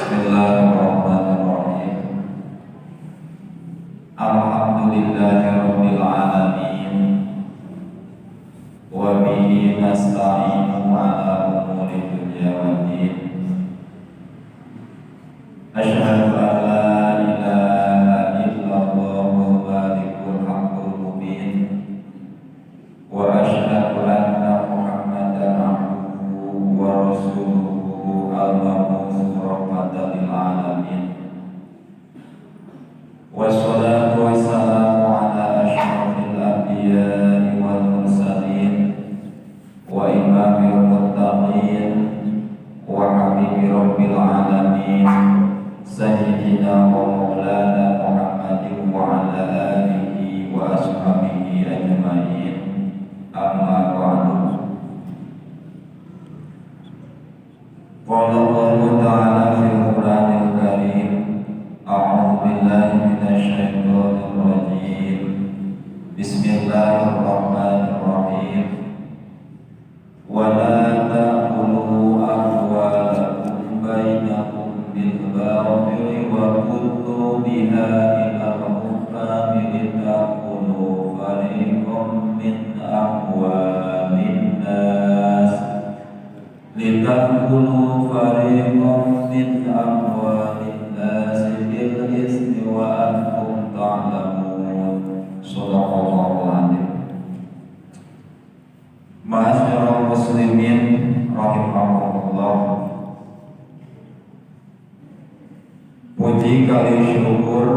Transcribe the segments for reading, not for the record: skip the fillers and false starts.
Bismillahirrahmanirrahim. Alhamdulillahirabbil alamin. Wa bihi nasta'inu ala umuri dunya waddin. Asyhadu an la ilaha illallahul malikul haqqul mubin. Wa asyhadu anna Muhammadan abduhu wa rasuluhu al-mab'uts rahmatan lil alamin. Wassalatu wassalamu ala asyrafil anbiya'i wal mursalin wa imamil muttaqin wa habibi rabbil alamin, sayyidina wa maulana Muhammadin wa ala alihi wa ashabihi ajma'in. Amma ba'du. Qala Allahu ta'ala fil Qur'anil Karim, a'udzu billahi minasy syaithanir rajim. Bismillahirrahmanirrahim. Wa la ta'kulu amwalakum bainakum bil batili wa tudlu biha ila al-hukami litakulu fariqam min amwalin nas litakulu fariqam min amwalin nas bil ismi wa antum ta'lamun. Shadaqallahul azim. Ma'asyiral muslimin rahimakumullah. Puji kali syukur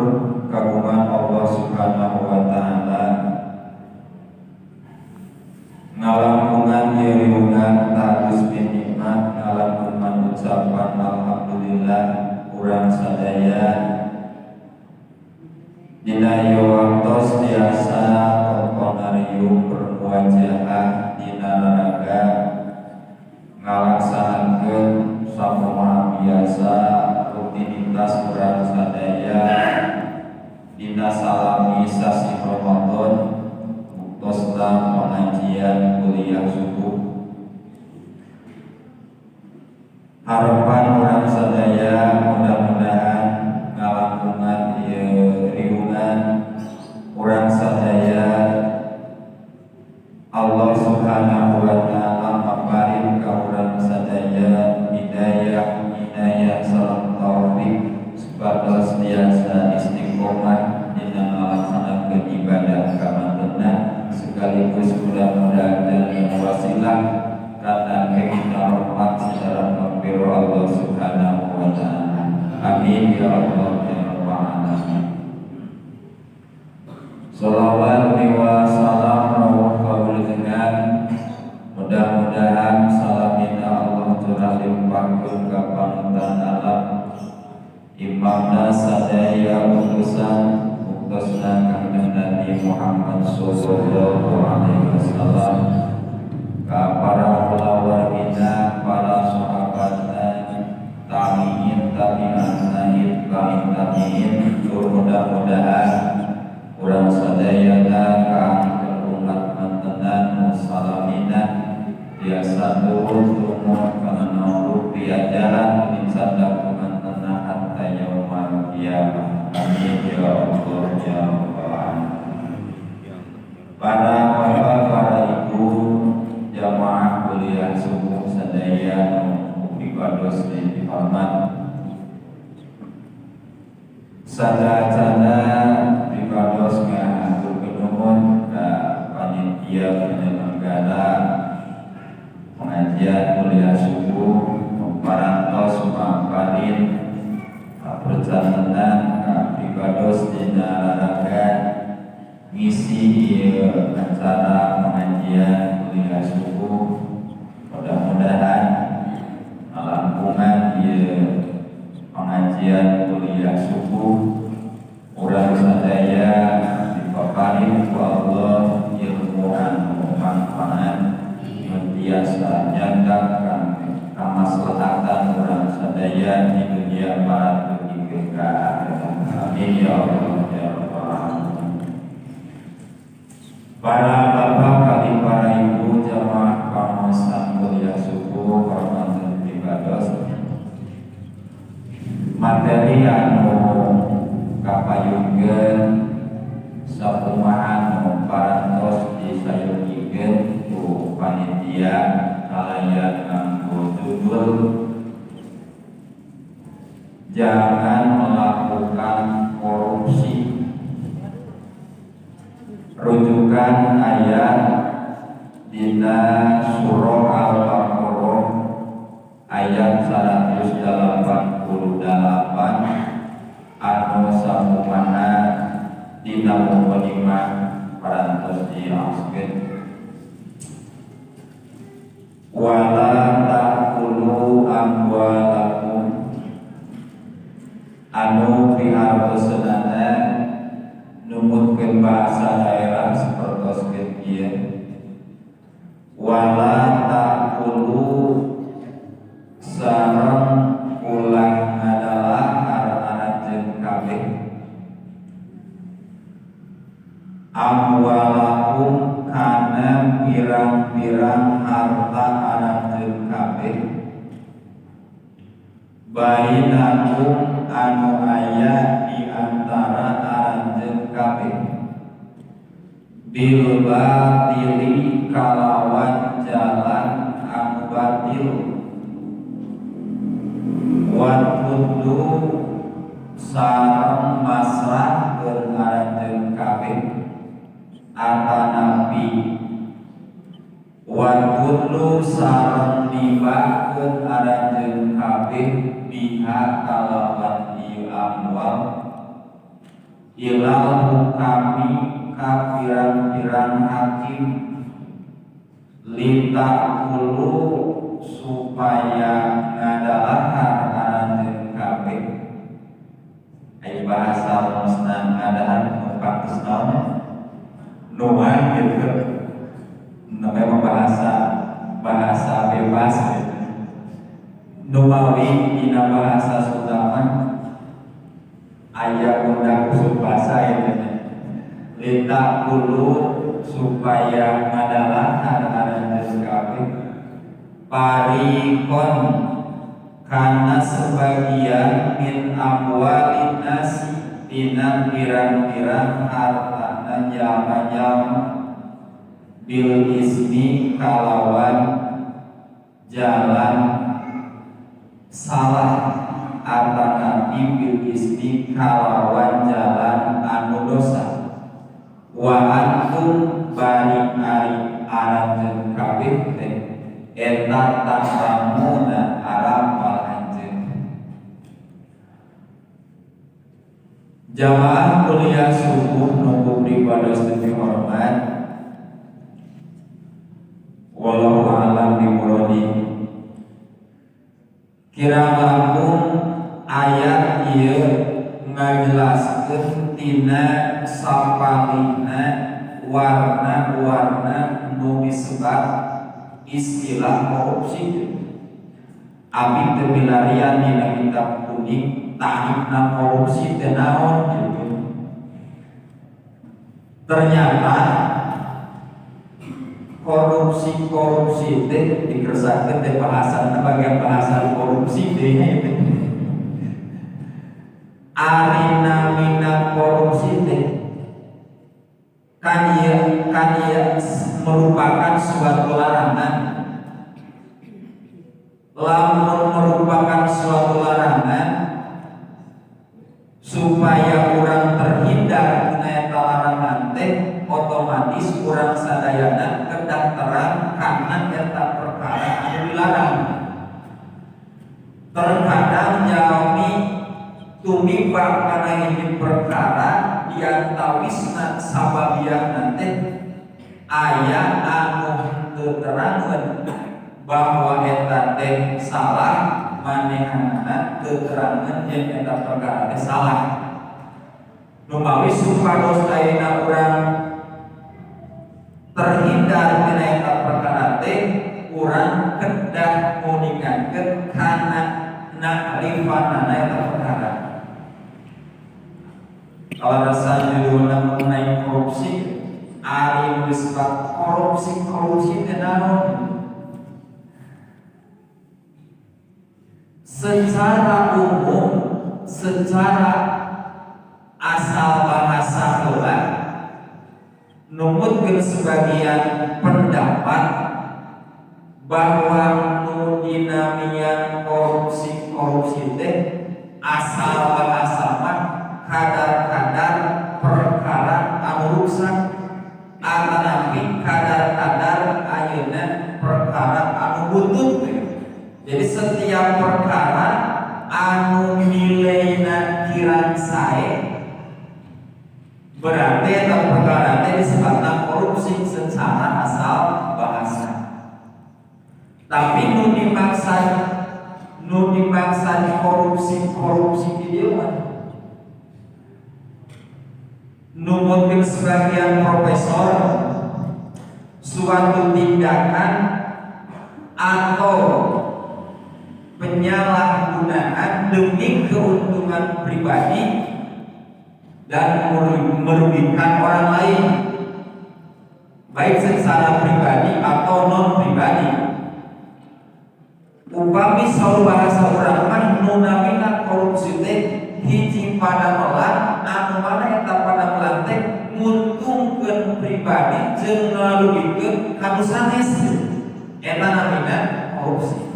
kagungan Allah Subhanahu wa taala, ngalangkungan riungan tagus nikmat, ngalangkungan ucapan alhamdulillah urang sadaya dina ieu waktos tiasa konarium bermuajahah dina raraga ngalaksanakeun sakumaha biasa rutinitas urang sadaya dina salami sasih Ramadan, buktosna pengajian kuliah subuh. Harapan urang sadaya mudah-mudahan ngalangkungan ieu riungan urang sadaya Allah Subhanahu wa taala maparin ka urang sadaya hidayah, inayah sareng taufik supados tiasa istiqomah dina ngalaksanakeun ibadah ka mantena, sekaligus mudah-mudahan dan wasilah karena kita rahmat secara maghfirah Allah Subhanahu wa taala. Amin ya Allah ya rabbal alamin. Salawat wa salam rawuh kawilujengan, mudah-mudahan salamina Allah curah limpahkeun ka panutan alam, imamna sadaya utusan, buktosna Kangjeng Nabi Muhammad sallallahu alaihi wasallam, ka para kulawargina, para sahabatna, tabi'in, tabi'in, tabi'in, tabi'in. Tur mudah-mudahan urang sadayana kaangkeun umat mantenan salamina tiasa turun tumurun kana naon ajaran minsanda kumantena hatta yaumal qiyamah. Amin ya Allah ya rabbal alamin. Para bapak, para ibu, jamaah kuliah subuh sadaya nu pipados dihormat, sadacana pribados ngahaturkeun nuhun ka panitia penyelenggara pengajian kuliah subuh, parantos maparin perjalanan ka pribados dina raraga ngisi ieu acara pengajian kuliah subuh. Mudah-mudahan ngalangkungan ieu pengajian kuliah subuh urang sadaya dipaparin ku Allah ilmu anu manfaat nu tiasa nyandak kamaslahatan urang sadaya di dunia barat dugi ka akhirat. Amin ya Allah ya rabbal alamin. Para bapak kali para ibu jamaah pengaosan kuliah subuh hormat pribados. Materi anu kapayunkeun sakumaha anu parantos disayogikeun ku panitia kalayan nganggo judul "Jangan Melakukan Korupsi", rujukan ayat dina surah Al-Baqarah ayat 188 anu sakumaha dina mukadimah parantos diaoskeun, "Wala ta'kulu amwalakum", anu pihartoseunana numutkeun bahasa daerah sapertos kieu, "Wala ta'kulu", sareng ulah ngadalahar aranjeun kabeh, "amwalakum", kana pirang-pirang harta aranjeun kabeh, "bainakum", anu aya di antara aranjeun kabeh, "bil batili", kalawan jalan anu batil, "wa tudlu", sareng masrahkeun aranjeun kabeh, atanapi "wa tudlu", sareng nibakeun aranjeun kabeh, "biha", kalawan ieu amwal, "ilal hukami", ka pirang-pirang hakim, "litakulu", supaya ngadalahar aranjeun kabeh. Ai bahasa lemesna ngadahar nu pantes naon, nuang gitu, namanya bahasa bahasa bebas gitu. Numawi dina bahasa Sunda mah aya undang khusus bahasa itu, "litakulu", supaya ngadalahar aranjeun kabeh, "farikon", kana sebagian, "min amwalin nasi", tina pirang-pirang hartana jalma-jalma, "bil ismi", kalawan jalan salah, atanapi "bil ismi", kalawan jalan anu dosa, "wa antum", bari ari aranjeun kabeh teh eta, "ta'lamuna", arapal anjeun. Jamaah kuliah subuh nu pribados dipihormat, wallahu a'lam bimuradi. Kirang langkung ayat ieu ngajelaskeun tina sapalihna warna-warna nu disebat istilah korupsi. Abi teu milarian dina kitab kuning ta'rifna korupsi teh naon gitu. Ternyata korupsi-korupsi teh dikersakeun teh bahasana bagian bahasa korupsi teh nya itu. Ari namina korupsi teh kan ieu merupakan suatu larangan. Lamun merupakan suatu larangan, supaya urang terhindar tina eta larangan teh, otomatis urang sadayana kedah terang karena eta perkara anu dilarang. Terkadang jalmi tumiba kana hiji perkara, diantawisna sababiahna teh aya anu teu terangeun bahwa eta teh salah, manehanana teu terangeun yen eta perkara teh salah. Numawi supados ayeuna urang terhindar tina eta perkara teh, urang kedah nguningakeun kana na'rifanana eta perkara. Kalau rasa judulna mengenai korupsi, ari disebut korupsi, korupsi teh naon? Secara umum, secara Secara asal bahasa heula, numutkeun sebagian pendapat bahwa nu dinamian korupsi, korupsi teh asal bahasa mah kadar-kadar perkara anu rusak atanapi kadar-kadar ayeuna perkara anu butut. Jadi setiap perkara anu nilaina kirang sae, berarti eta perkara teh disebutna korupsi secara asal bahasa. Tapi nu dimaksad korupsi, korupsi di dieu mah numutkeun sebagian profesor, suatu tindakan atau penyalahgunaan demi keuntungan pribadi dan merugikan orang lain, baik secara pribadi atau non pribadi. Upami saur bahasa urang mah, nu namina korupsi teh hiji padamelan anu mana eta padamelan teh nguntungkeun pribadi jeung ngarugikeun ka nu sanes, eta namina korupsi.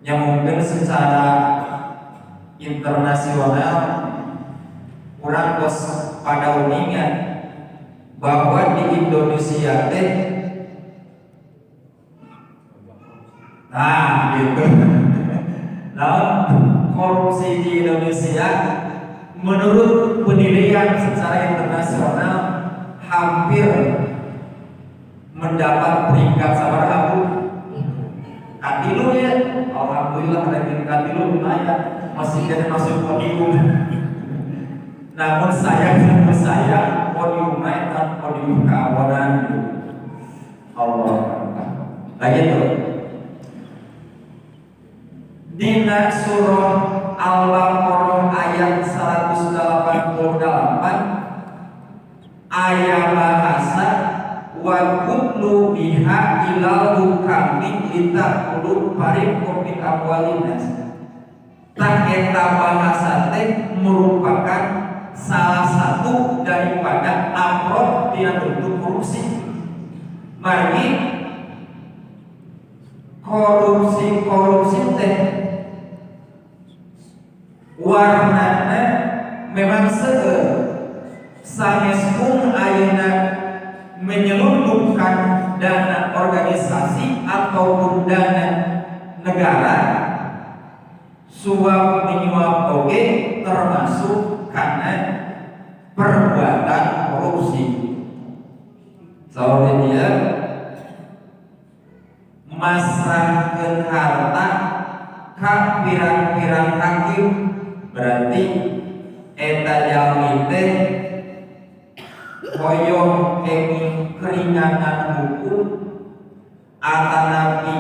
Yang mungkin secara internasional kurang tos pada uninga bahwa di Indonesia teh, nah gitu. Nah, korupsi di Indonesia menurut penilaian secara internasional hampir mendapat peringkat sabaraha, Bu? Katilu ya. Alhamdulillah, ranking katilu lumayan, masih kena masuk podium. Namun saya saya podium naik dan podium keawanan gitu. Allah. Nah gitu. Dina surah Al-Baqarah ayat 188 ayat bahasa wa tudlu biha ilal hukkami lita'kulu fariqum min amwalin nas. Tah, eta bahasa teh merupakan salah satu daripada amplop tina bentuk korupsi. Mari korupsi-korupsi teh warnana memang seueur. Sanes mung ayeuna menyelundupkan dana organisasi ataupun dana negara, suap menyuap oge termasuk karena perbuatan korupsi. Soalnya dia masrahkeun harta ka pirang-pirang hakim, berarti eta jalmi teh hoyong kenging keringanan hukum atanapi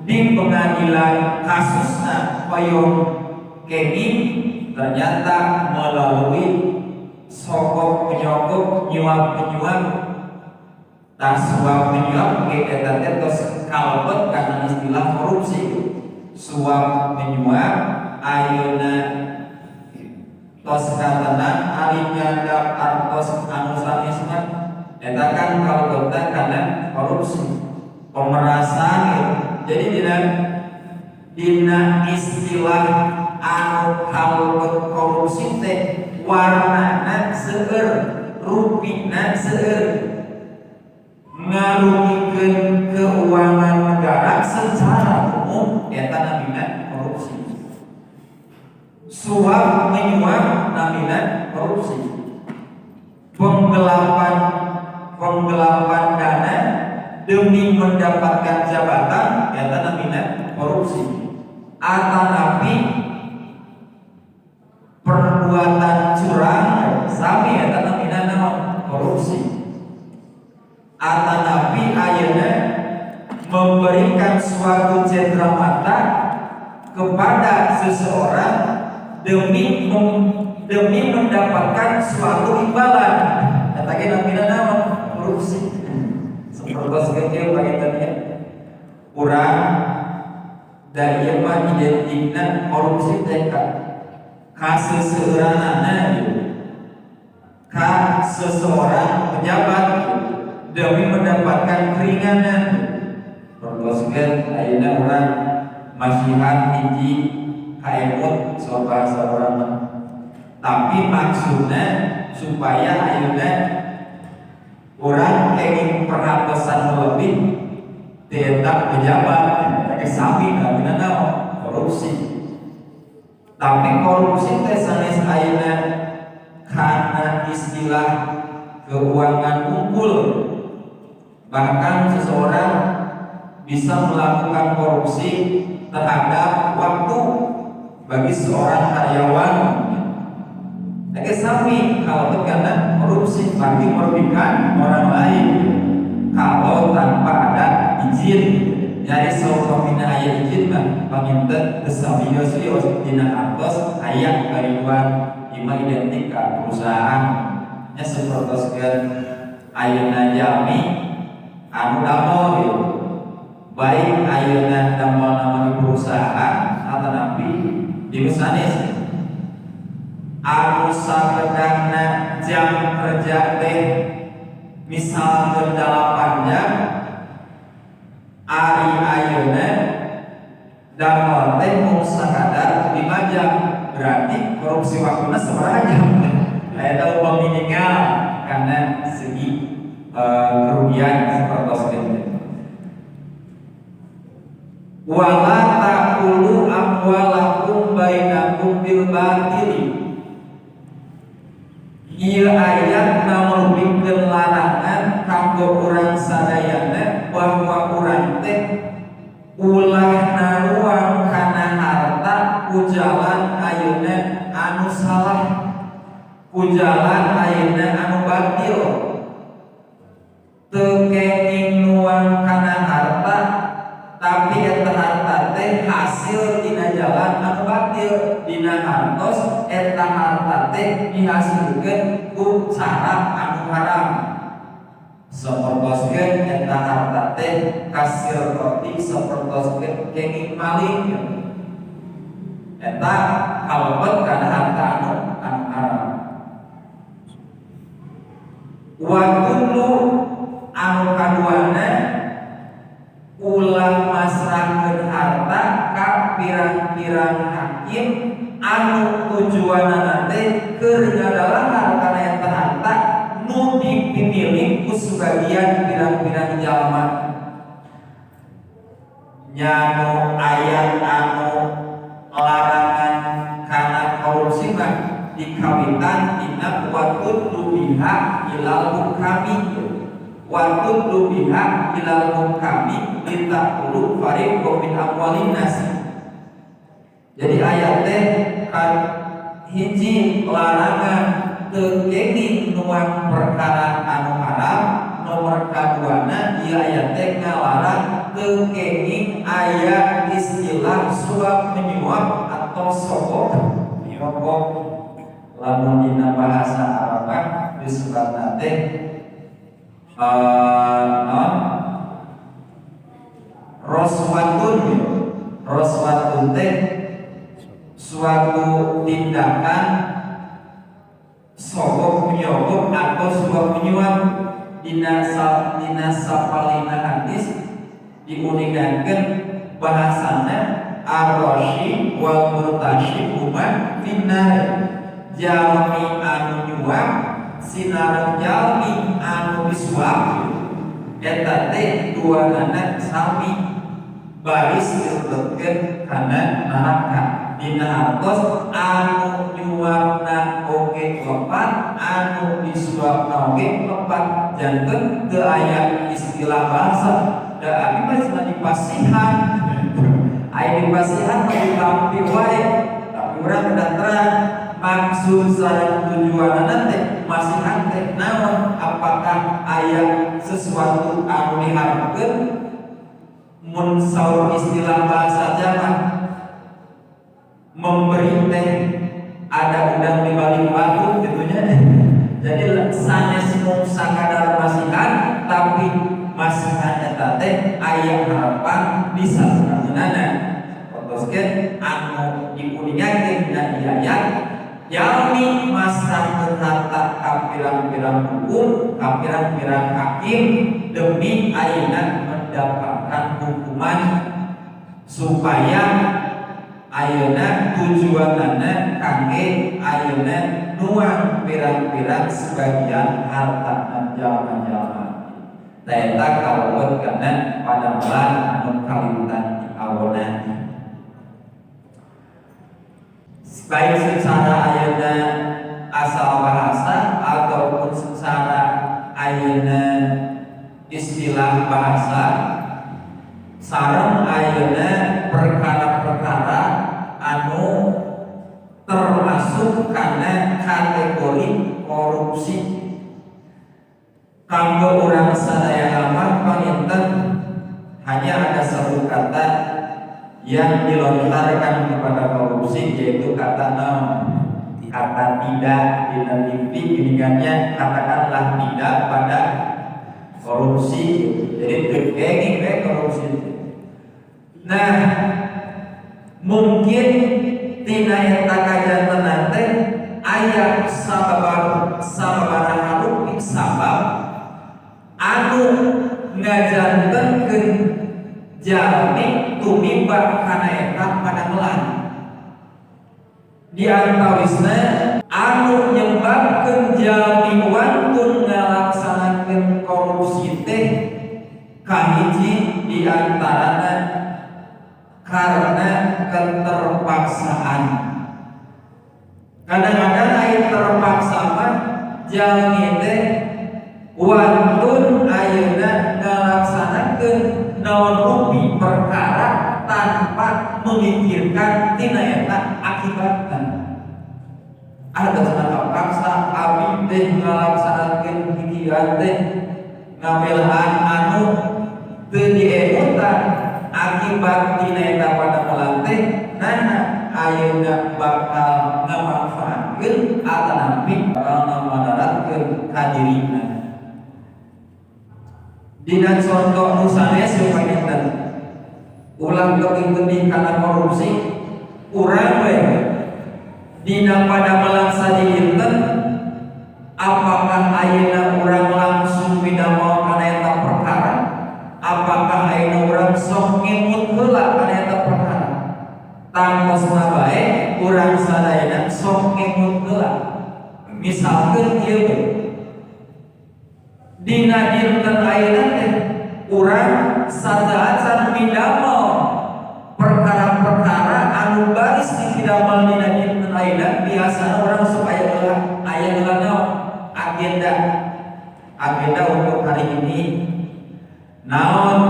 di pengadilan kasusna hoyong kenging, ternyata melalui sogok menyogok, nyuap menyuap. Tah, suap menyuap ge eta teh tos kalebet karena istilah korupsi. Suap menyuap ayeuna tos katenang ari nyandap artos anu sanesna, eta kan kalebetna kana korupsi, pemerasan gitu. Jadi dina istilah anu kalebet korupsi teh warnana seueur, rupina seueur, ngarugikeun keuangan negara secara umum, eta namina korupsi. Suap menyuap namina korupsi. Penggelapan, penggelapan dana demi mendapatkan jabatan, eta namina korupsi. Atanapi perbuatan curang sami, eta namina naon? Korupsi. Atanapi ayeuna memberikan suatu cendera mata kepada seseorang demi mendapatkan suatu imbalan, eta ge namina naon? Korupsi. Seperti kecil panginten ya, urang dari ieu mah identikna korupsi teh ka Ka seseueuranana gitu, ka seseorang pejabat gitu, demi mendapatkan keringanan. Pertoskeun ayeuna urang masihan hiji kaemut, so bahasa urang mah. Tapi maksudnya supaya ayeuna urang kenging perhatosan lebih tidak pejabat ke sami namina naon, korupsi. Tapi korupsi teh sanes ayeuna karena istilah keuangan unggul. Bahkan seseorang bisa melakukan korupsi terhadap waktu bagi seorang karyawan. Oke, sami kalau itu karena korupsi berarti merugikan orang lain kalau tanpa ada izin. Jadi saupamina aya izin mah panginten teu sawios-wios dina artos aya kariduan ima identik ka perusahaan nya, sapertoskeun ayeuna jalmi anu damel gitu, baik ayeuna damel nama di perusahaan atau napi di sanes anu sakedahna jam kerja teh misalkan 8 jam, ari ayeuna damel teh mung sakadar 5 jam, berarti korupsi waktuna sabaraha jam? Eta upami meninggal karena segi kerugian seperti itu. Wala ta'kulu amwalakum bainakum bil batili. Ieu ayat namrubikeun larangan kanggo urang sadayana bahwa urang teh ulah naruang kana harta ku jalan ayeuna anu salah, ku jalan ayeuna anu batil. Teu kenging nuang kana harta, tapi eta harta teh hasil dina jalan anu batil, dina hartos eta harta teh dihasilkeun ku cara anu haram, sapertoskeun eta harta teh kasir roti, sapertoskeun kenging maling, eta kalebet kana harta anu haram. Wa kullu anu kaduana, ulah masrahkeun harta ka pirang-pirang hakim anu tujuanana teh keur ngadalahar kana eta harta nu dipimilik ku sebagian pirang-pirang jalma. Nya nu ayat anu larangan kana korupsi mah dikawitan dina wa tudlu biha ilal hukami, wa tudlu biha ilal hukami lita'kulu fariqum min amwalin nas. Jadi ayat teh kan hiji larangan teu kenging nuang perkara anu haram, nomor kaduana ieu ayat teh ngalarang teu kenging aya istilah suap menyuap atau sogok nyogok. Lamun dina bahasa Arab disebutna teh naon, roswatun. Roswatun teh suatu tindakan sogok menyogok atau suap menyuap. Dina sapalihna hadis diuningankeun bahasana arrosyi wal murtasyi huma finnar, jalmi anu nyuap sinareng jalmi anu disuap eta teh duanana sami baris dilebetkeun kana neraka. Dina artos anu nyuapna oge lepat, anu disuapna oge lepat. Janten teu aya istilah bahasa da abi mah cenah dipasihan, aya dipasihan mah ditampi wae, tapi urang udah terang maksud sareng tujuanana teh masihan teh naon, apakah aya sesuatu anu diharapkeun. Mun saur istilah bahasa Jawa, memberi teh ada udang di balik batu gitunya. Jadi sanes mung sakadar masihan, tapi masihan eta teh aya harapan bisa sarangeunana. Sapertoskeun anu diuningakeun dina ieu ayat. Jalmi masrahkeun harta ka pirang-pirang hukum, ka pirang-pirang hakim demi ayeuna mendapatkan hukuman supaya ayeuna tujuanana kangge ayeuna nuang pirang-pirang sebagian harta jalma-jalma. Eta kalebet kana padamelan anu kawitan diawonan. Baik secara ayeuna asal bahasa ataupun secara ayeuna istilah bahasa, sareng ayeuna perkara-perkara anu termasuk kana kategori korupsi. Kanggo urang sadaya mah panginten hanya ada satu kata yang dilontarkan kepada korupsi, yaitu kata naon? Kata tidak. Di TV geningannya, katakanlah tidak pada korupsi. Jadi teu kenging we korupsi. Nah, mungkin tina eta kajantenan teh aya sababaraha rupi sabab anu ngajantenkeun jalmi tumiba kana eta padamelan. Di antawisna anu nyebabkeun jalmi wantun ngalaksanakeun korupsi teh, kahiji di antarana karena keterpaksaan. Kadang-kadang aya terpaksa mah jalmi teh wantun ayeuna ngalaksanakeun naon rupi perkara tanpa memikirkan tina eta akibatna. Ada cenah paksa abi teh ngalaksanakeun pikiran teh ngabelaan anu teu diemutan akibat tina eta padamelan teh, nah, ayeuna bakal ngamanfaatkeun atanapi bakal ngamadaratkeun ka dirina. Dina contoh nu sanes ieu panginten, ulah teuing kana korupsi, urang we dina padamelan sadinten, apakah ayeuna urang langsung midamel kana eta perkara? Apakah ayeuna urang sok ngemut heula kana eta perkara? Tangtosna bae urang sadayana sok ngemut heula. Misalkeun ieu we, dina dinten ayeuna teh urang sateuacan midamel perkara-perkara anu baris dipidamel dina dinten ayeuna, biasana urang sok aya heula, aya heula naon, agenda, agenda untuk hari ini naon.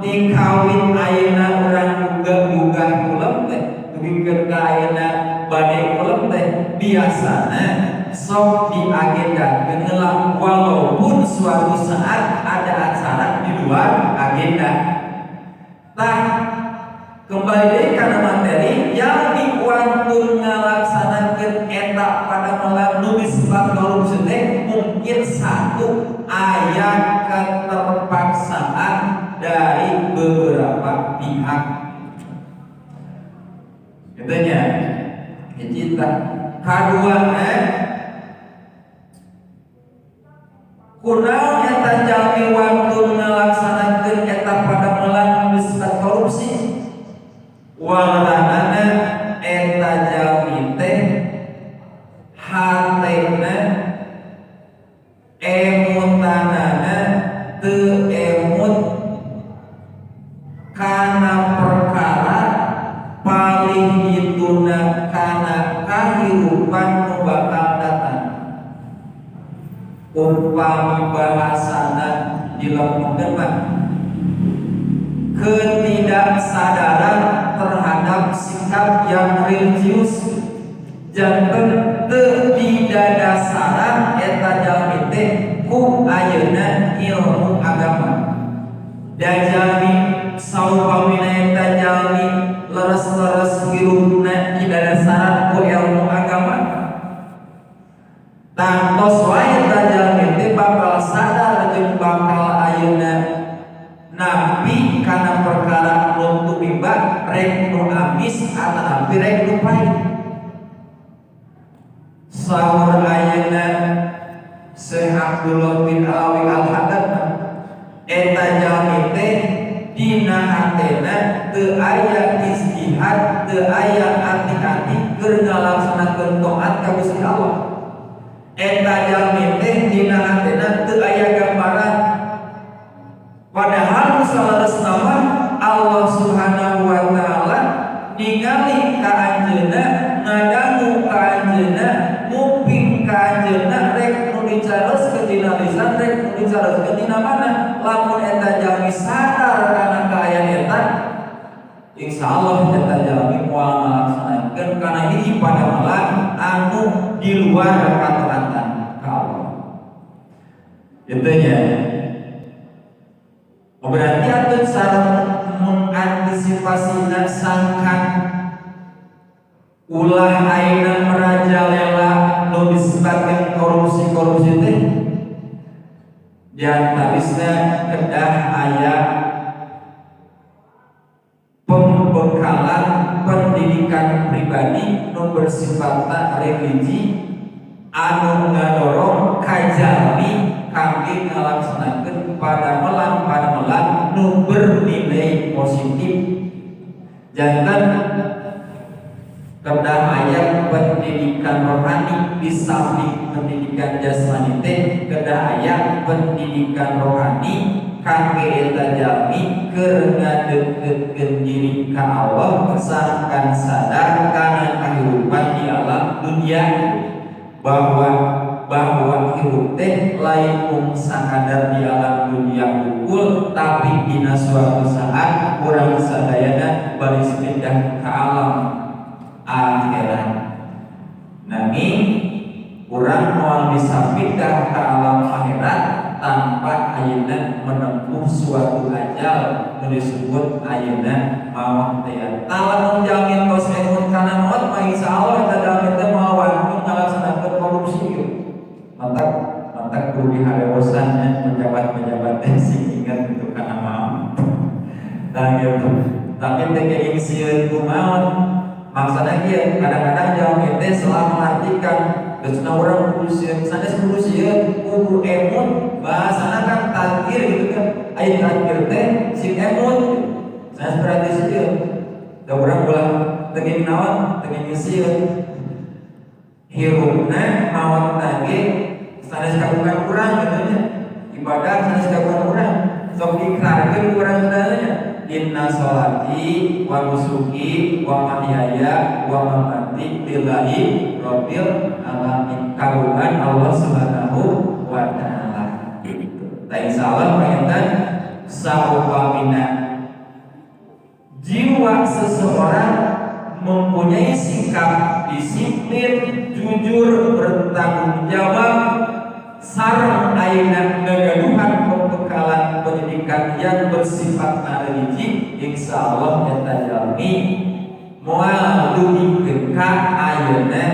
Ti kawit ayeuna urang gugah-gugah kulem teh dugikeun ka ayeuna bade kulem teh, biasana sok di agenda heula, walaupun suatu saat ada acara di luar agenda. Tah, kembali deui kana materi yang wantun ngalaksanakeun eta padamelan nu disebut korupsi teh, mungkin satu, aya keterpaksaan dari beberapa pihak. Katanya, ya cinta. Kedua, kunaon eta jalmi wantun ngalaksanakeun eta padamelan nu disebut korupsi? Warnana eta jalmi teh hatena, emutanana teu emut kana perkara paling dituna kana kahirupan nu bakal datang. Upami bahasana dilempengkeun mah ketidaksadaran terhadap sikap yang religius, janten teu didadasaran eta jalmi teh ku ayeuna ilmu agama. Da jalmi saupamina eta jalmi leres-leres hirupna didadasaran ku ilmu agama, tangtos wae eta jalmi teh bakal sadar jeung bakal ayeuna nampi kana perkara nu tumiba, rek nu amis atanapi rek nu pahit. Saur ayeuna Syekh Abdullah bin Alawi Al-Haddad, eta jalmi teh dina hatena teu aya ijtihad, teu aya ati-ati keur ngalaksanakeun taat ka Gusti Allah. Eta jalmi teh dina hatena teu aya gambaran, padahal saleresna mah Allah Subhanahu wa taala ningali ka anjeunna, ngadangu ka anjeunna, nguping ka anjeunna, rek nu dicarioskeun dina lisan, rek nu dicarioskeun dina mana. Lamun eta jalmi sadar kana kaayaan eta, insyaallah eta jalmi moal ngalaksanakeun kana hiji padamelan anu di luar kataatan ka Allah. Itu nya. Oh, berarti atuh cara mengantisipasi sangkan ulah ayeuna merajalela nu disebutkeun korupsi-korupsi teh, diantawisna kedah aya pembekalan pendidikan pribadi nu bersifat religi anu ngadorong kajalmi kangge ngalaksanakeun padamelan-padamelan nu bernilai positif. Janten kedah aya pendidikan rohani di samping pendidikan jasmani teh, kedah aya pendidikan rohani kangge eta jalmi keur ngadeukeutkeun diri ka Allah, sangkan sadar kana kahirupan di alam dunia, bahwa hirup teh lain mung sakadar di alam dunia hungkul, tapi dina suatu saat urang sadayana baris pindah ke alam akhirat. Nanging urang moal bisa pindah ke alam akhirat tanpa ayeuna menempuh suatu ajal nu disebut ayeuna maut teh. Tah, lamun jalmi tos emut kana maut mah, insyaallah eta jalmi teh moal wani ngalaksanakeun korupsi gitu. Mantak mantak kudu diharewosan nya, pejabat-pejabat teh sing ingat gitu kana maut. Tah gitu. Tapi teh geuning sieun ku maut. Maksudnya kieu, kadang-kadang jalmi teh salah mengartikan. Geus urang kudu sieun, sanes kudu sieun, kudu emut. Bahasana kan tadzkir gitu kan. Aya tadzkir teh sing emut. Sanes berarti sieun. Da urang ulah teu naon, teu sieun. Hirupna maot ge sanes kagungan urang gitu nya. Ibadah sanes kagungan urang. Sok ikrarkeun urang sadayana. Inna sholati wa nusuki wa mahyaya wa mamati lillahi rabbil alamin. Kagungan Allah Subhanahu wa taala. Tah, insyaallah panginten saupamina jiwa seseorang mempunyai sikap disiplin, jujur, bertanggung jawab, sareng ayeuna ngagaduhan pembekalan pendidikan yang bersifat religi, insya Allah eta jalmi moal dugikeun ka ayeuna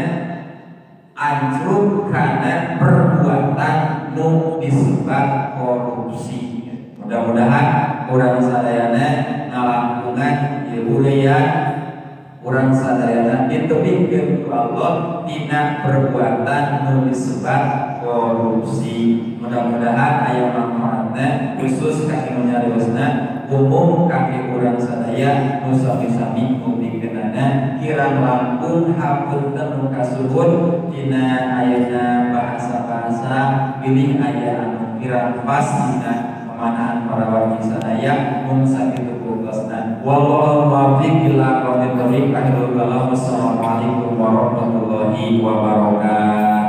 ancrub kana perbuatan nu disebut korupsi. Mudah-mudahan urang sadayana ngalangkungan ieu uraian, urang sadayana ditebihkeun ku Allah tina perbuatan nu disebut korupsi. Mudah-mudahan aya manfaatna khusus kangge nu nyariosna, umum kangge urang sadaya nu sami-sami ngupingkeunana. Kirang langkung hapunten nu kasuhun dina ayeuna bahasa-bahasa, bilih aya anu kirang pas dina pemanahan para wargi sadaya. Mung sakitu tugasna. Wallahu muwaffiq ila aqwamit thoriq. Akhirul kalam, wassalamualaikum warahmatullahi wabarakatuh.